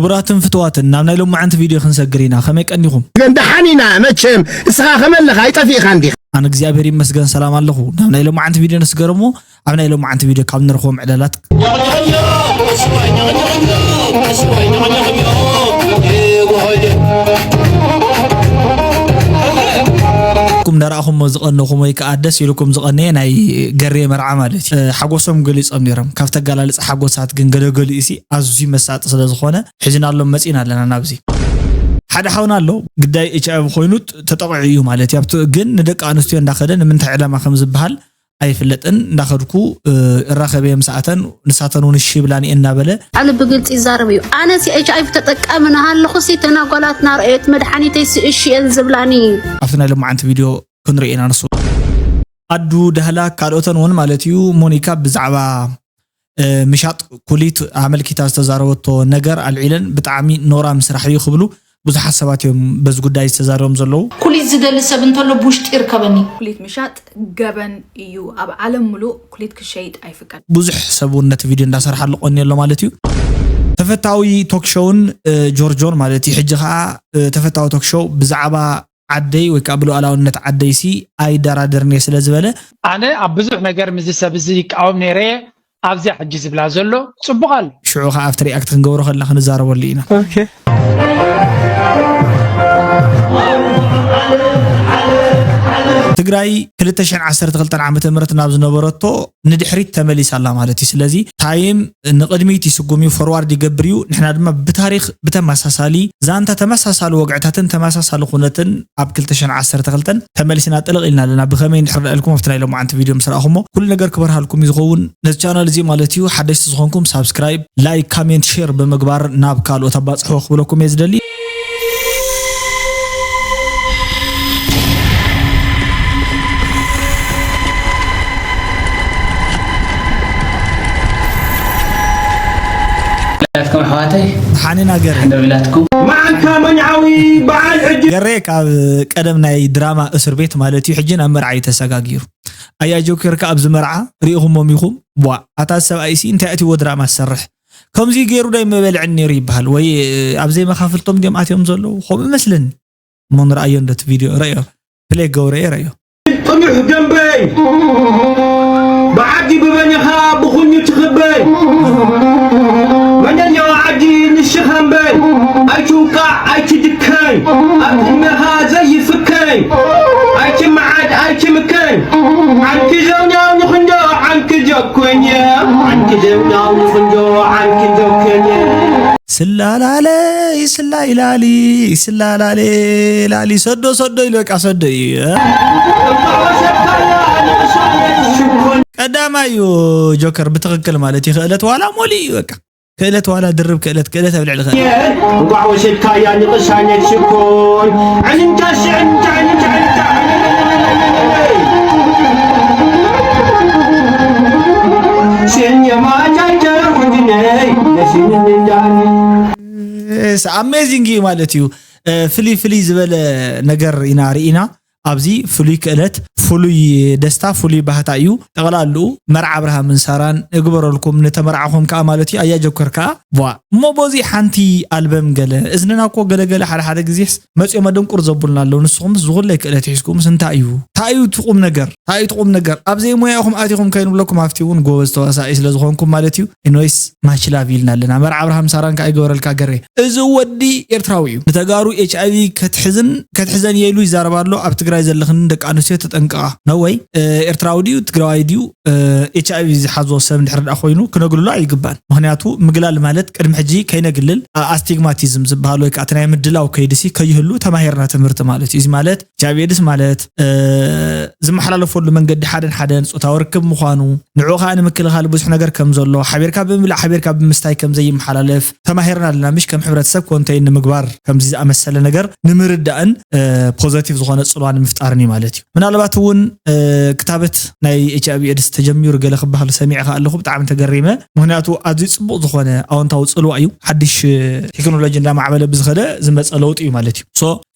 ክቡራትን ፍትዋትን፣ ናብ ናይ ሎማዓንቲ ቪድዮ ክንሰግር ኢና። ከመይ ቀኒኹም? ግን ደሓን ኢና መቸም። እስኻ ከመለኻ ኣይጠፊእኻ እንዲኻ? ኣነ እግዚኣብሔር ይመስገን ሰላም ኣለኹ። ናብ ናይ ሎማዓንቲ ቪድዮ ንስገር እሞ፣ ኣብ ናይ ሎማዓንቲ ቪድዮ ካብ ንረኽቦም ዕላላት ኩም እንዳረኣኹሞ ዝቐነኹም ወይ ከዓ ደስ ኢልኩም ዝቐነየ ናይ ገሬ መርዓ ማለት እዩ። ሓጎሶም ገሊጾም ነይሮም። ካብቲ ኣገላልጻ ሓጎሳት ግን ገለገሊኡ ሲ ኣዝዩ መሳጢ ስለ ዝኾነ ሒዝናሎም መጺና ኣለና ናብዚ። ሓደ ሓውና ኣሎ፣ ግዳይ ኤች ኣይ ቪ ኮይኑ ተጠቒዑ እዩ ማለት እዩ። ኣብቲ ግን ንደቂ ኣንስትዮ እንዳኸደ ንምንታይ ዕላማ ከም ዝበሃል ኣይፍለጥን። እንዳኸድኩ እራኸበየ ምስ ኣተን ንሳተን እውን እሺ ይብላኒ እናበለ ኣነ ብግልፂ ይዛረብ እዩ። ኣነ ሲ ኤች ኣይ ቪ ተጠቃሚ ናሃለኹ ሲ ተናጓላት ናርአየት መድሓኒተይ ሲ እሺ እየን ዝብላኒ። ኣብቲ ናይ ሎማዓንቲ ቪድዮ ክንሪኦ ኢና ንሱ ኣዱ ዳህላክ ካልኦተን እውን ማለት እዩ። ሞኒካ ብዛዕባ ምሻጥ ኩሊት ኣመልኪታ ዝተዛረበቶ ነገር ኣልዒለን ብጣዕሚ ኖራም ስራሕ እዩ ክብሉ ብዙሓት ሰባት እዮም በዚ ጉዳይ ዝተዛረቦም ዘለዉ። ኩሊት ዝደሊ ሰብ እንተሎ ብውሽጢ ይርከበኒ። ኩሊት ምሻጥ ገበን እዩ። ኣብ ዓለም ሙሉእ ኩሊት ክሸይጥ ኣይፍቀድ። ብዙሕ ሰብ እውን ነቲ ቪድዮ እንዳሰርሓሉ ቀንዩ ኣሎ ማለት እዩ። ተፈታዊ ቶክሾውን ጆርጆን ማለት እዩ። ሕጂ ከዓ ተፈታዊ ቶክሾው ብዛዕባ ዓደይ ወይ ከዓ ብሉኣላውነት ዓደይሲ ኣይደራደርን እየ ስለ ዝበለ ኣነ ኣብ ብዙሕ ነገር ምዚ ሰብ እዚ ይቃወም ነይረ እየ ኣብዚያ ሕጂ ዝብላ ዘሎ ፅቡቅ ኣሎ ሽዑ ከዓ ኣብቲ ሪኣክት ክንገብሮ ከለና ክንዛረበሉ ኢና ትግራይ ክልተ ሽሕን ዓሰርተ ክልተን ዓመተ ምህረት ናብ ዝነበረቶ ንድሕሪት ተመሊሳ ኣላ ማለት እዩ። ስለዚ ታይም ንቕድሚት ይስጉም እዩ፣ ፎርዋርድ ይገብር እዩ። ንሕና ድማ ብታሪኽ ብተመሳሳሊ ዛንታ ተመሳሳሊ ወግዕታትን ተመሳሳሊ ኩነትን ኣብ ክልተ ሽሕን ዓሰርተ ክልተን ተመሊስና ጥልቕ ኢልና ኣለና። ብኸመይ እንድሕር ደኣ ኢልኩም ኣብቲ ናይ ሎማዓንቲ ቪድዮ ምስ ረኣኹሞ ኩሉ ነገር ክበርሃልኩም እዩ ዝኸውን። ነዚ ቻናል እዚ ማለት እዩ ሓደሽቲ ዝኾንኩም ሳብስክራይብ፣ ላይክ፣ ካሜንት፣ ሼር ብምግባር ናብ ካልኦት ኣባፅሕዎ ክብለኩም እየ ዝደሊ። ላትኩም ኣሕዋተይ ሓኒና ገረ እንደው ኢላትኩም መዓልካ መንዓዊ በዓል ሕጂ ገሬ ካብ ቀደም ናይ ድራማ እስር ቤት ማለት እዩ ሕጂ ናብ መርዓ እዩ ተሰጋጊሩ ኣያ ጆከር ከኣ ኣብዚ መርዓ ሪኢኹሞም ኢኹም ቧ ኣታ ሰብኣይ ሲ እንታይ ኣትዎ ድራማ ዝሰርሕ ከምዚ ገይሩ ዶ ይመበልዕን ነይሩ ይበሃል ወይ ኣብ ዘይመኻፍልቶም ድዮም ኣትዮም ዘለዉ ከምኡ ይመስለኒ እሞ ንረኣዮ እንዶ እቲ ቪድዮ ረዮ ፕሌ ገብረ እየ ረዮ ጥኑሕ ደንበይ ብዓዲ ብበይንኻ ብኹሉ ትኽበይ መለለዮ ዓዲ ንሽኻ እምበይ ኣይትውቃዕ ኣይትድከይ ኣብ ቅድሜኻ ዘይፍከይ ኣይትመዓድ ኣይትምከይ ዓንኪ ዘውናው ንኽንዶ ዓንኪ ጆኮኛ ዓንኪ ዘውናው ንኽንዶ ዓንኪ ጆኮኛ ስላላለይ ስላ ኢላሊ ስላላሌ ላሊ ሰዶ ሰዶ ኢሉ በቃ ሰዶ እዩ ቀዳማይ እዩ ጆከር ብትኽክል ማለት እዩ ክእለት ዋላ ሞሊ እዩ በቃ ክእለት ዋላ ድርብ ክእለት ክእለት ኣብ ልዕሊ ክእለት እንቋዕ ወሰድካያ ንቕሳነት ሽኮር ዕንንቻ ሽዕንቻ ዕንንቻ ዕንንቻ ስንየማቻቸ ውድነይ ነሲንንዳኒ ኣሜዚንግ እዩ ማለት እዩ ፍልይ ፍልይ ዝበለ ነገር ኢና ርኢና ኣብዚ ፍሉይ ክእለት ፍሉይ ደስታ ፍሉይ ባህታ እዩ ጠቕላልኡ መርዓ ኣብርሃምን ሳራን እግበረልኩም ንተመርዓኹም ከዓ ማለት እዩ ኣያ ጆከር ከዓ ቧ እሞ በዚ ሓንቲ ኣልበም ገለ እዝንና እኮ ገለገለ ሓደ ሓደ ግዜስ መፅኦም ኣደንቁር ዘቡልና ኣለዉ ንስኹምስ ዝኹለይ ክእለት ሒዝኩምስ እንታይ እዩ ታእዩ ትቁም ነገር ታእዩ ትቁም ነገር ኣብ ዘይሞያኹም ኣቲኹም ከይንብለኩም ኣብቲ እውን ጎበዝ ተዋሳኢ ስለ ዝኾንኩም ማለት እዩ ኢንወይስ ማችላቭ ኢልና ኣለና መርዓ ኣብርሃም ሳራን ከዓ ይገበረልካ ገሬ እዚ ወዲ ኤርትራዊ እዩ ንተጋሩ ኤች ኣይቪ ከትሕዝን ከትሕዘን እየ ኢሉ ይዛረብ ኣሎ ኣብ ትግራይ ዘለኽን ደቂ ኣንስትዮ ተጠንቀቓ ነወይ ኤርትራዊ ድዩ ትግራዋይ ድዩ ኤች ኣይቪ ዝሓዞ ሰብ እንድሕር ደኣ ኮይኑ ክነግልሎ ኣይግባን ምክንያቱ ምግላል ማለት ቅድሚ ሕጂ ከይነግልል ኣስቲግማቲዝም ዝበሃል ወይ ከዓ እቲ ናይ ምድላው ከይድሲ ከይህሉ ተማሂርና ትምህርቲ ማለት እዩ እዚ ማለት ኤች ኣይቪ ኤድስ ማለት ዝመሓላለፈሉ መንገዲ ሓደን ሓደን ፆታዊ ርክብ ምዃኑ ንዕኡ ከዓ ንምክልኻል ብዙሕ ነገር ከም ዘሎ ሓቢርካ ብምብላዕ ሓቢርካ ብምስታይ ከም ዘይመሓላለፍ ተማሂርና ኣለና ምሽ ከም ሕብረተሰብ ኮንተይን ንምግባር ከምዚ ዝኣመሰለ ነገር ንምርዳእን ፖዘቲቭ ዝኾነ ፅልዋ ንምፍጣርን እዩ ማለት እዩ ምናልባት እውን ክታበት ናይ ኤች ኣይቪ ኤድስ ተጀሚሩ ገለ ክበሃል ሰሚዕካ ኣለኹ ብጣዕሚ ተገሪመ ምክንያቱ ኣዝዩ ፅቡቅ ዝኾነ ኣወንታዊ ፅልዋ እዩ ሓድሽ ቴክኖሎጂ እንዳማዕበለ ብዝኸደ ዝመፀ ለውጢ እዩ ማለት እዩ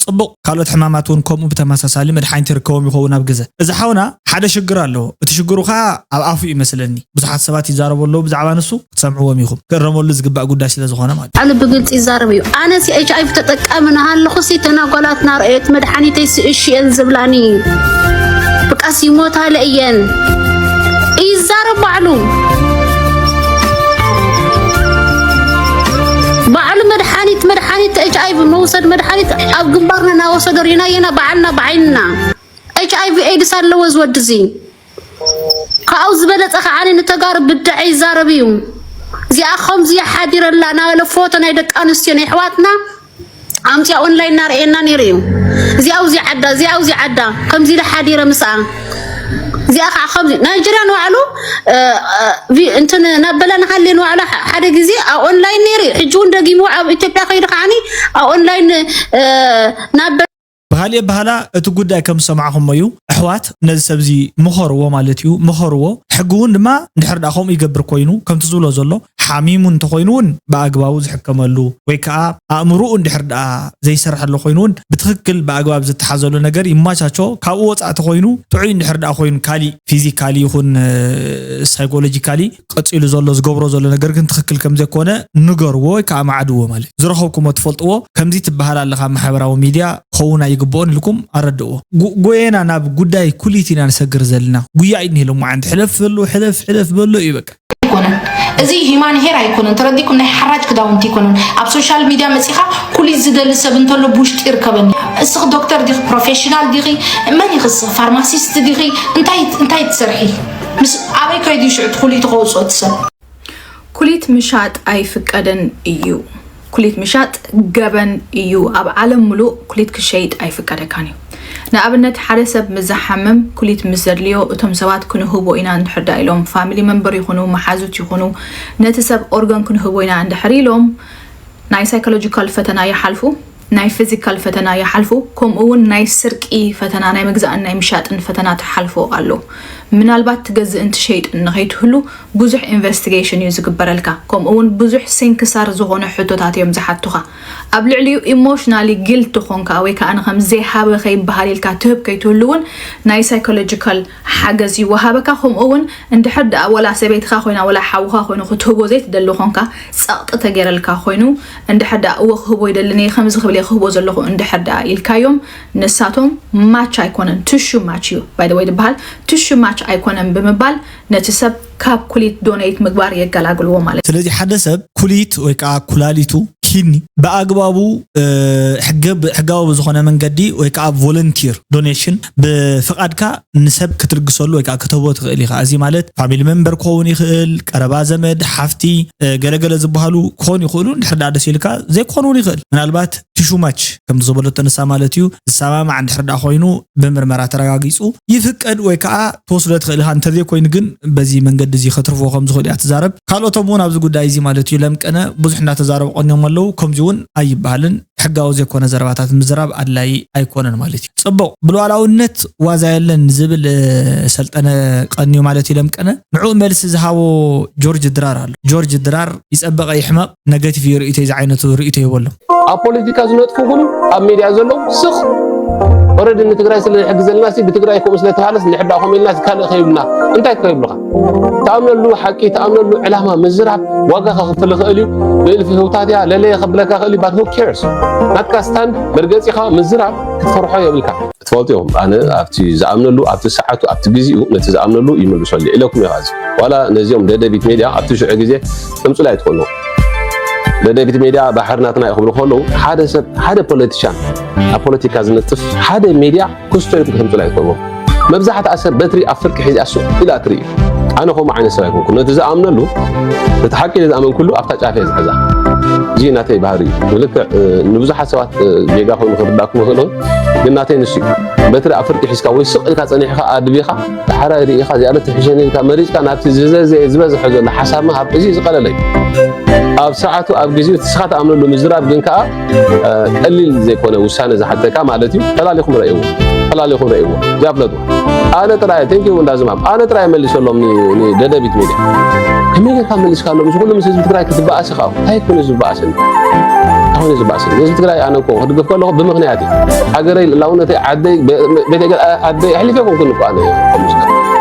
ጽቡቕ፣ ካልኦት ሕማማት እውን ከምኡ ብተመሳሳሊ መድሓኒት ይርከቦም ይኸውን ኣብ ግዘ። እዚ ሓውና ሓደ ሽግር ኣለዎ። እቲ ሽግሩ ከኣ ኣብ ኣፉ እዩ መስለኒ። ብዙሓት ሰባት ይዛረቡ ኣለዉ ብዛዕባ ንሱ፣ ክትሰምዕዎም ኢኹም። ክእረመሉ ዝግባእ ጉዳይ ስለ ዝኾነ ማለት እዩ። ኣሉ ብግልጺ ይዛረብ እዩ። ኣነ ሲ ኤች ኣይ ቪ ተጠቃሚ ናሃለኹ ሲ ተናጓላት ናርኤት መድሓኒተይ ሲ እሺ እየን ዝብላኒ። ብቃስ ይሞታለ እየን። ይዛረብ ባዕሉ። ባዕሉ መድሓኒት፣ መድሓኒት ኤች ኣይ ቪ መውሰድ መድሓኒት ኣብ ግንባርና እናወሰዶ ሪናየና ባዕልና ባዓይንና። ኤች ኣይ ቪ ኤድስ ኣለዎ እዚ ወዲ እዚ። ካብኡ ዝበለጸ ከዓኒ ንተጋሩ ብድዐ ይዛረብ እዩ። እዚኣ ከምዚ ሓዲረላ እናበለ ፎቶ ናይ ደቂ ኣንስትዮ ናይ ኣሕዋትና ኣምፅያ ኦንላይን እናርኣየና ነይሩ እዩ። እዚኣ ኣብዚ ዓዳ፣ እዚኣ ኣብዚ ዓዳ፣ ከምዚ ኢለ ሓዲረ ምስኣ። እዚኣ ከዓ ከምዚ ናይጀርያ ንባዕሉ፣ እ፣ እ፣ ቪ-፣ እንትን እናበላ ንሃሌ ንባዕሉ ሐ-፣ ሓደ ግዜ ኣብ ኦንላይን ነይሩ እዩ። ሕጂ እውን ደጊሙ ኣብ ኢትዮጵያ ከይዱ ከዓኒ ኣብ ኦንላይን፣ እ፣ እናበ- ብኻሊእ ኣበሃህላ እቲ ጉዳይ ከም ዝሰማዕኹሞ እዩ። ኣሕዋት ነዚ ሰብዚ ምኸርዎ ማለት እዩ፣ ምኸርዎ። ሕጊ እውን ድማ እንድሕር ደኣ ከምኡ ይገብር ኮይኑ ከምቲ ዝብሎ ዘሎ ሓሚሙ እንተኾይኑ እውን ብኣግባቡ ዝሕከመሉ ወይ ከዓ ኣእምሮኡ እንድሕር ደኣ ዘይሰርሐሉ ኮይኑ እውን ብትኽክል ብኣግባብ ዝተሓዘሉ ነገር ይማቻቾ። ካብኡ ወፃእ ተኾይኑ ጥዑይ እንድሕር ደኣ ኮይኑ ካሊእ ፊዚካሊ ይኹን፣ እ፣ ሳይኮሎጂካሊ ቀፂሉ ዘሎ ዝገብሮ ዘሎ ነገር ግን ትኽክል ከም ዘይኮነ ንገርዎ ወይ ከዓ መዓድዎ ማለት እዩ። ዝረኸብኩሞ ትፈልጥዎ ከምዚ ትበሃል ኣለኻ ማሕበራዊ ሚድያ ክኸውን ኣይግብኦን ኢልኩም ኣረድእዎ። ጉ-፣ ጎየና ናብ ጉዳይ ኩሊት ኢና ንሰግር ዘለና። ጉያ እዩ እኒሄ ሎማዓንቲ። ሕለፍ በሎ፣ ሕለፍ፣ ሕለፍ በሎ እዩ በቃ። ኣይኮነን። እዚ ሂማን ሄር ኣይኮነን፣ ተረዲኩም፣ ናይ ሓራጅ ክዳውንቲ ኣይኮነን። ኣብ ሶሻል ሚድያ መፂኻ ኩሊት ዝደሊ ሰብ እንተሎ ብውሽጢ ይርከበኒ። እስኺ ዶክተር ዲኺ፣ ፕሮፌሽናል ዲኺ፣ መን ኢኺ እስኺ፣ ፋርማሲስት ዲኺ፣ እንታይ እንታይ ትሰርሒ? ምስ ኣበይ ከይዱ ሽዑ እቲ ኩሊቱ ከውፅኦ እቲ ሰብ? ኩሊት ምሻጥ ኣይፍቀድን እዩ። ኩሊት ምሻጥ ገበን እዩ። ኣብ ዓለም ሙሉእ ኩሊት ክሸይጥ ኣይፍቀደካን እዩ። ንኣብነት ሓደ ሰብ ምስ ዝሓምም ኩሊት ምስ ዘድልዮ እቶም ሰባት ክንህቦ ኢና እንድሕር ደኣ ኢሎም ፋሚሊ መንበር ይኹኑ መሓዙት ይኹኑ ነቲ ሰብ ኦርጋን ክንህቦ ኢና እንድሕር ኢሎም ናይ ሳይኮሎጂካል ፈተና ይሓልፉ፣ ናይ ፊዚካል ፈተና ይሓልፉ፣ ከምኡ እውን ናይ ስርቂ ፈተና ናይ ምግዛእን ናይ ምሻጥን ፈተና ትሓልፎ ኣሎ። ምናልባት ትገዝእን ትሸይጥን ንኸይትህሉ ብዙሕ ኢንቨስቲጌሽን እዩ ዝግበረልካ። ከምኡ እውን ብዙሕ ስንክሳር ዝኾነ ሕቶታት እዮም ዝሓቱኻ። ኣብ ልዕሊኡ ኢሞሽናሊ ጊልቲ ኾንካ ወይ ከዓ ንኸም ዘይሃበ ከይበሃል ኢልካ ትህብ ከይትህሉ እውን ናይ ሳይኮሎጂካል ሓገዝ ይወሃበካ። ከምኡ እውን እንድሕር ደኣ ወላ ሰበይትኻ ኮይና ወላ ሓውኻ ኮይኑ ክትህቦ ዘይትደሊ ኾንካ ጸቕጢ ተገይረልካ ኮይኑ እንድሕር ደኣ እወ ክህቦ ይደልን እየ ከምዚ ክብል እየ ክህቦ ዘለኹ እንድሕር ደኣ ኢልካዮም ንሳቶም ማች ኣይኮነን ትሹ ማች እዩ ባይ ወይ ዝበሃል ትሹ ማች ኣይኮነን ብምባል ነቲ ሰብ ካብ ኩሊት ዶኔት ምግባር የገላግልዎ ማለት እዩ። ስለዚ ሓደ ሰብ ኩሊት ወይ ከዓ ኩላሊቱ ኪድኒ ብኣግባቡ፣ እ፣ ሕገ-፣ ሕጋዊ ብዝኾነ መንገዲ ወይ ከዓ ቮለንቲር ዶኔሽን ብፍቓድካ ንሰብ ክትልግሰሉ ወይ ከዓ ክትህቦ ትኽእል ኢኻ። እዚ ማለት ፋሚሊ መንበር ክኸውን ይኽእል፣ ቀረባ ዘመድ፣ ሓፍቲ፣ እ፣ ገለገለ ዝበሃሉ ክኾኑ ይኽእሉ። እንድሕር ደኣ ደስ ኢልካ ዘይክኾን እውን ይኽእል። ምናልባት ቲሹ ማች ከም ዝበለቶ ንሳ ማለት እዩ ዝሰማማዕ እንድሕር ደኣ ኮይኑ ብምርመራ ተረጋጊፁ ይፍቀድ ወይ ከዓ ትወስዶ ትኽእል ኢኻ። እንተዘይኮይኑ ግን በዚ መንገዲ እዚ ከትርፍዎ ከም ዝኽእሉ እያ ትዛረብ። ካልኦቶም እውን ኣብዚ ጉዳይ እዚ ማለት እዩ ለምቀነ ብዙሕ እናተዛረቡ ቀንዮም ኣለዉ። ከምዚ እውን ኣይበሃልን። ሕጋዊ ዘይኮነ ዘረባታት ምዝራብ ኣድላዪ ኣይኮነን ማለት እዩ። ጽቡቕ፣ ብሉዓላውነት ዋዛ የለን ዝብል፣ እ፣ ሰልጠነ ቀንዩ ማለት እዩ ለምቀነ። ንዕኡ መልሲ ዝሃቦ ጆርጅ ድራር ኣሎ። ጆርጅ ድራር ይጸበቐ ይሕመቕ፣ ነገቲቭ እዩ ርእይቶይ ዝዓይነቱ ርእይቶ ይበሎ። ኣብ ፖለቲካ ዝነጥፉ ኩሉ ኣብ ሜድያ ዘለዉ ስቕ ኦረዲ ንትግራይ ስለ ዝሕግዘልና ሲ ብትግራይ ከምኡ ስለ ተባሃለስ ንሕዳ ከምኡ ኢልና ሲ ካልእ ከይብሉና እንታይ ከይብሉኻ ትኣምነሉ ሓቂ ትኣምነሉ ዕላማ ምዝራብ ዋጋ ከኽፍል ይኽእል እዩ ብእልፊ ህውታት እያ ለለየ ከብለካ ይኽእል እዩ but who cares ናትካ ስታንድ መርገፂኻ ምዝራብ ክትፈርሖ የብልካ ትፈልጡ ኢኹም ኣነ ኣብቲ ዝኣምነሉ ኣብቲ ሰዓቱ ኣብቲ ግዜኡ ነቲ ዝኣምነሉ ይምልሰሉ ኢለኩም እየ ዚ ዋላ ነዚኦም ደደቢት ሜድያ ኣብቲ ሽዑ ግዜ ተምፅሉ ኣይትኾኑ ደደቢት ሜድያ ባሕሪ ናትና እዩ ክብሉ ከለዉ ሓደ ሰብ ሓደ ፖለቲሻን ኣብ ፖለቲካ ዝነጥፍ ሓደ ሜድያ ክስቶ ኢልኩም ተምፅሉ ኣይትኽእሉ መብዛሕትኣ ሰብ በትሪ ኣብ ፍርቂ ሒዚኣ ሱቕ ኢላ ትርኢ ኣነ ከምኡ ዓይነት ሰብ ኣይኮንኩ ነቲ ዝኣምነሉ እቲ ሓቂ ኢለ ዝኣመንኩሉ ኣብታ ጫፍ እየ ዝሕዛ እዚ ናተይ ባህሪ እዩ ብልክዕ ንብዙሓት ሰባት ጌጋ ኮይኑ ክርዳእኩም ይኽእል ግን ናተይ ንሱ እዩ በትሪ ኣብ ፍርቂ ሒዝካ ወይ ስቕ ኢልካ ጸኒሕካ ኣድቢኻ ዳሕራይ ርኢኻ እዚኣ ዶ ትሕሸኒ ኢልካ መሪጽካ ናብቲ ዝዘዘየ ዝበዝሐ ዘሎ ሓሳብ ምሃብ እዚ ዝቐለለ እዩ። ኣብ ሰዓቱ ኣብ ግዜኡ እቲ ንስኻ ትኣምነሉ ምዝራብ ግን ከኣ ቀሊል ዘይኮነ ውሳነ ዝሓተካ ማለት እዩ። ፈላሊኹም ረእይዎ። ፈላሊኹም ረእይዎ። እዚኣ ፍለጡ። ኣነ ጥራይ thank you እንዳዝማም ኣነ ጥራይ መሊሰሎም ንደደቢት ሚድያ። ከመይ ጌርካ መሊስካሎም እዚ ኩሉ ምስ ህዝቢ ትግራይ ክትበኣስ ኢኻ እንታይ ኮነ ዝበኣሰኒ። ዝበኣሰ ህዝቢ ትግራይ ኣነ እኮ ክድግፍ ከለኹ ብምኽንያት እዩ። ሃገረይ፣ ልእላውነተይ፣ ዓደይ፣ ቤተይ፣ ኣደይ ኣሕሊፈ ኮንኩን እኮ ኣነ።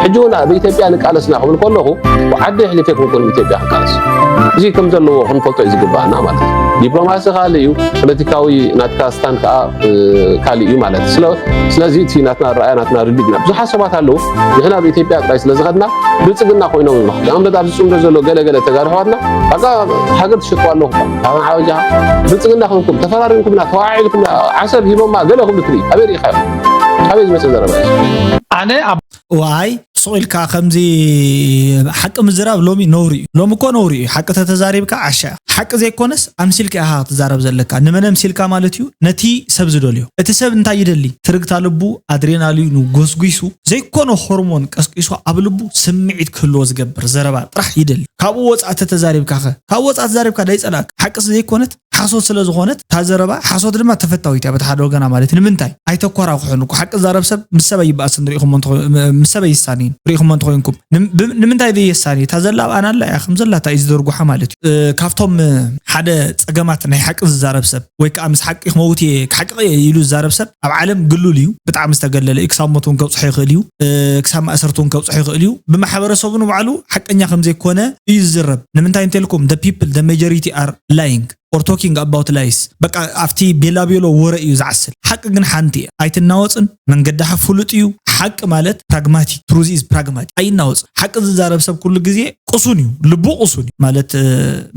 ሕጂ እውን ኣብ ኢትዮጵያ ንቃለስና ክብል ከለኹ ዓደይ ኣሕሊፈ ኮንኩን ኢትዮጵያ ክቃለስ። እዚ ከም ዘለዎ ክንፈልጦ እዩ ዝግባኣና ማለት እዩ። ዲፕሎማሲ ካልእ እዩ፣ ፖለቲካዊ ናትካ ስታንድ ከዓ ካልእ እዩ ማለት እዩ። ስለዚ እቲ ናትና ራእያ ናትና ርድእ ኢና። ብዙሓት ሰባት ኣለዉ ንሕና ብኢትዮጵያ ጥራይ ስለ ዝኸድና ብልፅግና ኮይኖም ይብሉ። ንኣብነት ኣብዚ ፅምዶ ዘሎ ገለ ገለ ተጋሩ ኣሕዋትና በቃ ሃገር ትሸጥዋ ኣለኹ፣ ብልፅግና ኮንኩም ተፈራሪምኩምና ተዋዒልኩምና ዓሰብ ሂቦማ ገለ ክብሉ ትርኢ። ኣበይ ርኢኻዮ? ኣበይ ዝመፀ ዘረባ እዩ? ኣነ ኣብ ዋይ ሱቕ ኢልካ ከምዚ ሓቂ ምዝራብ ሎሚ ነውሪ እዩ። ሎሚ እኮ ነውሪ እዩ። ሓቂ ተተዛሪብካ ዓሻ። ሓቂ ዘይኮነስ ኣምሲልካ ኢኻ ክትዛረብ ዘለካ። ንመን ኣምሲልካ ማለት እዩ? ነቲ ሰብ ዝደልዮ። እቲ ሰብ እንታይ ይደሊ? ትርግታ ልቡ፣ ኣድሬናሊኑ ጎስጒሱ ዘይኮነ ሆርሞን ቀስቂሱ ኣብ ልቡ ስምዒት ክህልዎ ዝገብር ዘረባ ጥራሕ ይደሊ። ካብኡ ወፃእ ተተዛሪብካ ኸ? ካብኡ ወፃእ ተዛሪብካ ዳይፀላእካ። ሓቂ ዘይኮነት ሓሶት ስለ ዝኾነት እታ ዘረባ ሓሶት ድማ ተፈታዊት እያ በቲ ሓደ ወገና ማለት ንምንታይ ኣይተኮራኩሑን እኮ ሓቂ ዛረብ ሰብ ምስ ሰብ ኣይበኣስን ርኢኹሞ ምስ ሰብ ኣይሳንይን ርኢኹሞ እንተኮይንኩም ንምንታይ ዘየሳኒ እታ ዘላ ኣብኣና ኣላ እያ ከም ዘላታ እዩ ዝደርጉሓ ማለት እዩ ካብቶም ሓደ ፀገማት ናይ ሓቂ ዝዛረብ ሰብ ወይ ከዓ ምስ ሓቂ ክመውት እየ ክሓቅቕ እየ ኢሉ ዝዛረብ ሰብ ኣብ ዓለም ግሉል እዩ ብጣዕሚ ዝተገለለ እዩ ክሳብ ሞት እውን ከብፅሖ ይኽእል እዩ ክሳብ ማእሰርቲ እውን ከብፅሖ ይኽእል እዩ ብማሕበረሰቡ ንባዕሉ ሓቀኛ ከም ዘይኮነ እዩ ዝዝረብ ንምንታይ እንተልኩም the people the majority are lying or talking about lies በቃ ኣብቲ ቤላቤሎ ወረ እዩ ዝዓስል ሓቂ ግን ሓንቲ እያ ኣይትናወፅን መንገድኻ ፍሉጥ እዩ ሓቂ ማለት pragmatic truth is pragmatic ኣይናወፅን ሓቂ ዝዛረብ ሰብ ኩሉ ግዜ ቅሱን እዩ ልቡ ቅሱን እዩ ማለት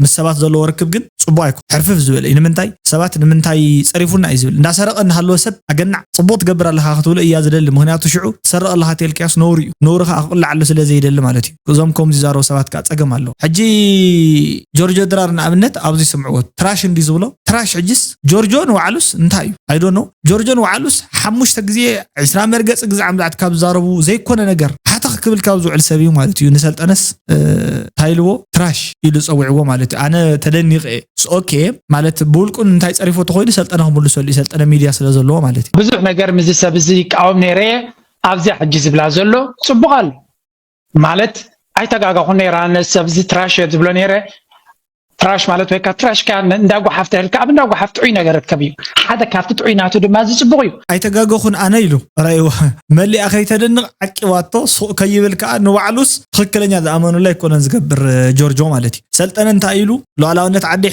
ምስ ሰባት ዘለዎ ርክብ ግን ፅቡቅ ኣይኮ ሕርፍፍ ዝበለ እዩ ንምንታይ ሰባት ንምንታይ ፀሪፉና እዩ ዝብል እንዳሰረቀ እናሃለወ ሰብ ኣገናዕ ፅቡቅ ትገብር ኣለካ ክትብሎ እያ ዝደሊ ምክንያቱ ሽዑ ትሰርቅ ኣለካ ተልክያስ ነውሪ እዩ ነውሪ ከዓ ክቅላዕ ኣሎ ስለ ዘይደሊ ማለት እዩ እዞም ከምዚ ዝዛረቡ ሰባት ከዓ ፀገም ኣለዎ ሕጂ ጆርጆ ድራር ንኣብነት ኣብዚ ስምዕዎ ትራሽ እንዲ ዝብሎ ትራሽ ሕጅስ ጆርጆ ንባዕሉስ እንታይ እዩ I don't know ጆርጆ ንባዕሉስ ሓሙሽተ ግዜ ዕስራ መርገፂ ግዛዕ ምዛዕት ካብ ዝዛረቡ ዘይኮነ ነገር ሓተኽ ክብል ካብ ዝውዕል ሰብ እዩ ማለት እዩ ንሰልጠነስ እንታይ ኢልዎ ትራሽ ኢሉ ፀዊዕዎ ማለት እዩ ኣነ ተደኒቀ እየ ኦኬ ማለት ብውልቁ እንታይ ፀሪፎ ተኮይኑ ሰልጠነ ክምልሰሉ እዩ ሰልጠነ ሚድያ ስለ ዘለዎ ማለት እዩ ብዙሕ ነገር ምዚ ሰብ እዚ ይቃወም ነይረ እየ ኣብዚያ ሕጂ ዝብላ ዘሎ ፅቡቅ ኣሎ ማለት ኣይተጋገኹን ነይረ ኣነ ሰብ እዚ ትራሽ እየ ዝብሎ ነይረ ትራሽ ማለት ወይ ትራሽ ከ እንዳጓሓፍ ተልካ ኣብ እንዳጓሓፍ ጥዑይ ነገር ርከብ እዩ ሓደ ካብቲ ጥዑይ ናቱ ድማ እዚ ፅቡቅ እዩ ኣይተጋገኹን ኣነ ኢሉ ራይዋ መሊኣ ከይተደንቕ ዓቂባቶ ሱቕ ከይብል ከዓ ንባዕሉስ ትኽክለኛ ዝኣመኑላ ኣይኮነን ዝገብር ጆርጆ ማለት እዩ ሰልጠነ እንታይ ኢሉ ሉዓላውነት ዓዲ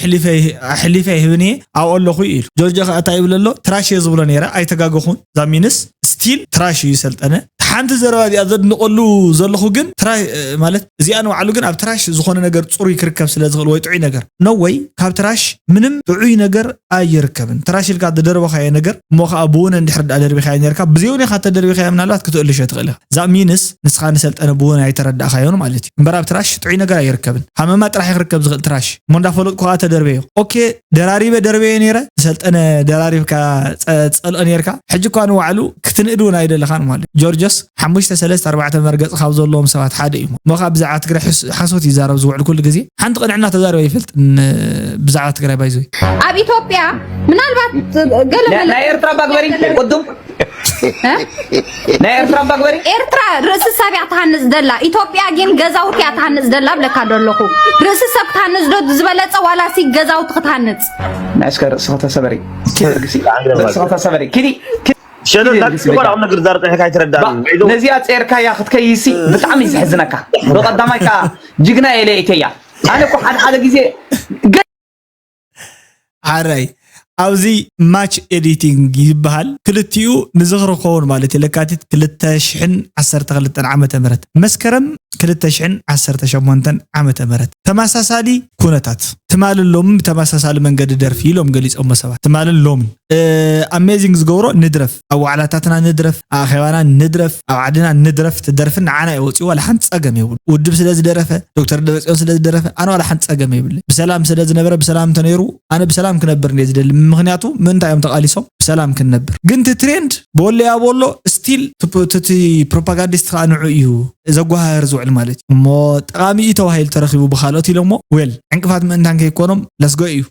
ኣሕሊፈ ኣይህብን እየ ኣብኡ ኣለኹ ኢሉ ጆርጆ ከዓ እንታይ ይብል ኣሎ ትራሽ እየ ዝብሎ ነይረ ኣይተጋገኹን ዛሚንስ ስቲል ትራሽ እዩ ሰልጠነ ሓንቲ ዘረባ እዚኣ ዘድንቀሉ ዘለኹ ግን ትራሽ ማለት እዚኣ ንባዕሉ ግን ኣብ ትራሽ ዝኾነ ነገር ፅሩይ ክርከብ ስለ ዝኽእል ወይ ጥዑይ ነገር ነው ወይ ካብ ትራሽ ምንም ጥዑይ ነገር ኣይርከብን ትራሽ ኢልካ ዝደርበኻዮ ነገር እሞ ከዓ ብውነ እንድሕር ዳ ደርቢኻዮ ነርካ ብዘይውን ኢኻ ተደርቢኻዮ ምናልባት ክትእልሾ ትኽእል ኢኻ እዛ ሚንስ ንስኻ ንሰልጠነ ብውነ ኣይተረዳእኻዮን ማለት እዩ እምበር ኣብ ትራሽ ጥዑይ ነገር ኣይርከብን ሃመማ ጥራሕ ክርከብ ዝኽእል ትራሽ እሞ እንዳፈለጥኩ ከዓ ተደርበዮ ኦኬ ደራሪበ ደርበየ ነይረ ዝሰልጠነ ደራሪብካ ፀልኦ ነይርካ ሕጂ እኳ ንባዕሉ ክትንእድ እውን ኣይደለኻን ማለት ጆርጆስ ሓሙሽተ ሰለስተ ኣርባዕተ መርገፂ ካብ ዘለዎም ሰባት ሓደ እዩ እሞ ከዓ ብዛዕባ ትግራይ ሓሶት ይዛረብ ዝውዕል ኩሉ ግዜ ሓንቲ ቅንዕና ተዛረበ ይፈልጥ ብዛዕባ ትግራይ ባይዞይ ኣብ ኢትዮጵያ ምናልባት ገለ ናይ ኤርትራ ባግበሪ ቅዱም ናይ ኤርትራ እባ ግበሪ። ኤርትራ ርእሲ ሰብ እያ ትሃንጽ ደላ፣ ኢትዮጵያ ግን ገዛውቲ እያ ትሃንጽ ደላ እብለካ ዶ ኣለኹ። ርእሲ ሰብ ክትሃንጽ ዶ ዝበለጸ ዋላሲ ገዛውቲ ክትሃንጽ? ንዕስከ ርእስኺ ተሰበሪ። ርእስኺ ተሰበሪ። ኪዲ። ኪዲ። ሸደት ዳቂ ቆልዓ ነገር ዛርጠ ሕካ ይትረዳኒ። ነዚኣ ጼርካያ ክትከይሲ ብጣዕሚ እዩ ዘሕዝነካ። ብቐዳማይ ከኣ ጅግና እየ ኢለያ። ኣነ እኮ ሓደ ሓደ ግዜ ሓራይ ኣብዚ ማች ኤዲቲንግ ይበሃል። ክልቲኡ ንዝኽሪ ክኸውን ማለት እዩ። ለካቲት ክልተ ሽሕን ዓሰርተ ክልተን ዓመተ ምህረት መስከረም ክልተ ሽሕን ዓሰርተ ሸሞንተን ዓመተ ምህረት ተመሳሳሊ ኩነታት ትማልን ሎምን ብተመሳሳሊ መንገዲ ደርፊ ኢሎም ገሊጾሞ ሰባት። ትማልን ሎምን ኣሜዚንግ ዝገብሮ ንድረፍ፣ ኣብ ዋዕላታትና ንድረፍ፣ ኣብ ኣኼባና ንድረፍ፣ ኣብ ዓድና ንድረፍ፣ እቲ ደርፊ ንዓና እዩ ወጺኡ ዋላ ሓንቲ ጸገም የብሉ። ውድብ ስለ ዝደረፈ፣ ዶክተር ደብረጽዮን ስለ ዝደረፈ ኣነ ዋላ ሓንቲ ጸገም የብለይ። ብሰላም ስለ ዝነበረ ብሰላም እንተነይሩ ኣነ ብሰላም ክነብር እንድየ ዝደሊ። ምኽንያቱ ምእንታይ እዮም ተቓሊሶም ብሰላም ክንነብር። ግን እቲ ትሬንድ ብወለያ ብወሎ ስቲል እቲ ፕሮፓጋንዲስት ከዓ ንዑ እዩ ዘጓሃህር ዝውዕል ማለት እዩ። እሞ ጠቓሚ እዩ ተባሂሉ ተረኺቡ ብኻልኦት ኢሎሞ ዌል ዕንቅፋት ምእንታን ከይኮኖም ለስጎ እዩ።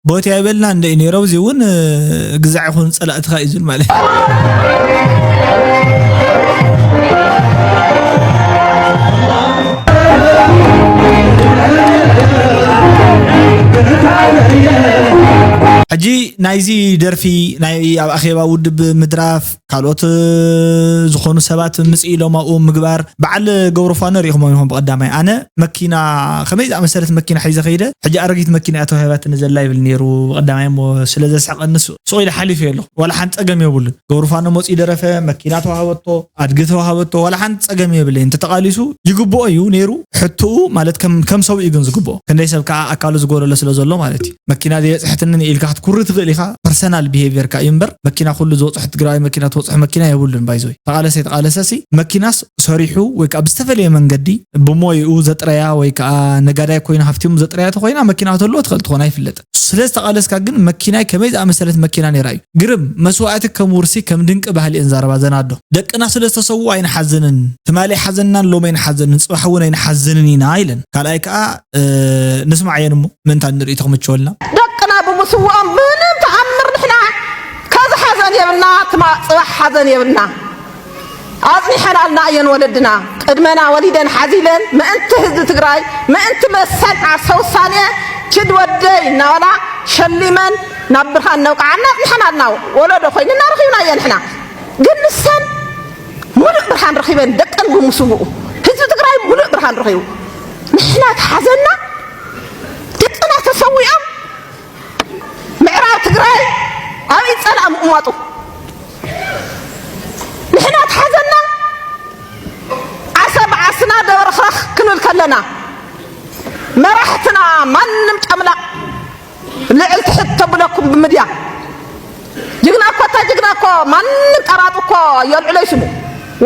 ቦቲ ኣይበልና እንደ ነይረው እዚ እውን ግዛዕ ይኹን ፀላእትኻ እዩ ዝብል ማለት እዩ። ሕጂ ናይዚ ደርፊ ናይ ኣብ ኣኼባ ውድብ ምድራፍ ካልኦት ዝኾኑ ሰባት ምጽእ ኢሎም ኣብኡ ምግባር በዓል ገብሩ ፋኖ ርኢኹሞ ኢኹም። ብቐዳማይ ኣነ መኪና ከመይ ዝኣመሰለት መኪና ሒዘ ከይደ ሕጂ ኣረጊት መኪና እያ ተዋሂባትኒ ዘላ ይብል ነይሩ። ብቐዳማይ እሞ ስለ ዘስሕቐኒ ሱቕ ኢለ ሓሊፈ ኣለኹ። ዋላ ሓንቲ ጸገም የብሉን። ገብሩ ፋኖ መጺኡ ደረፈ፣ መኪና ተዋሃበቶ፣ ኣድጊ ተዋሃበቶ፣ ዋላ ሓንቲ ጸገም የብለይ። እንተ ተቓሊሱ ይግብኦ እዩ ነይሩ። ሕትኡ ማለት ከም ከም ሰብ እዩ ግን ዝግብኦ። ክንደይ ሰብ ከኣ ኣካሉ ዝጎደሎ ስለ ዘሎ ማለት እዩ። መኪና ዘየጽሕትኒ ኢልካ ክትኩሪ ትኽእል ኢኻ። ፐርሰናል ቢሄቪየርካ እዩ እምበር መኪና ኩሉ ዝበጽሑ ትግራዋይ መኪና ትበጽሑ መኪና የብሉን። ባይዞይ ተቓለሰ ተቓለሰሲ መኪናስ ሰሪሑ ወይ ከዓ ብዝተፈለየ መንገዲ ብሞይኡ ዘጥረያ ወይ ከዓ ነጋዳይ ኮይኑ ሃፍቲሙ ዘጥረያ ተኮይና መኪና ክትህልዎ ትኽእል ትኾን ኣይፍለጥን። ስለ ዝተቓለስካ ግን መኪናይ ከመይ ዝኣመሰለት መኪና ነይራ እዩ። ግርም መስዋእቲ ከም ውርሲ ከም ድንቂ ባህሊ እየን ዛረባ ዘን ኣዶ። ደቅና ስለ ዝተሰውኡ ኣይንሓዝንን። ትማሊ ኣይሓዘንናን ሎሚ ኣይንሓዘንን ጽባሕ እውን ኣይንሓዝንን ኢና ኢለን። ካልኣይ ከዓ ንስማዓየን እሞ ምእንታ ንርኢ ተኽምችወልና። ደቅና ብምስውኦም ምንም ተኣምር ንሕና ከዚ ሓዘን የብልና ትማ ጽባሕ ሓዘን የብልና። ኣጽኒሐናልና እየን ወለድና ቅድመና ወሊደን ሓዚለን ምእንቲ ህዝቢ ትግራይ ምእንቲ መሰል ዓርሰ ውሳኔ ችድ ወደይ እናበላ ሸሊመን ናብ ብርሃን ነብቅዓና ኣጽኒሐናልና ወለዶ ኮይንና ረኺብና እየ ንሕና ግን ንሰን ሙሉእ ብርሃን ረኺበን ደቀን ብምስውኡ ህዝቢ ትግራይ ሙሉእ ብርሃን ረኺቡ ንሕና ተሓዘና ደቅና ተሰዊኦም ምዕራብ ትግራይ ኣብ ኢድ ፀላእ ምቕማጡ ንሕና ተሓዘና ዓሰብ ዓስና ደበርኽረኽ ክንብል ከለና መራሕትና ማንም ጨምላቕ ልዕል ትሕት ተብለኩም ብምድያ ጅግና እኮ እታ ጅግና እኮ ማንም ቀራጥ እኮ የልዕሎ ይስሙ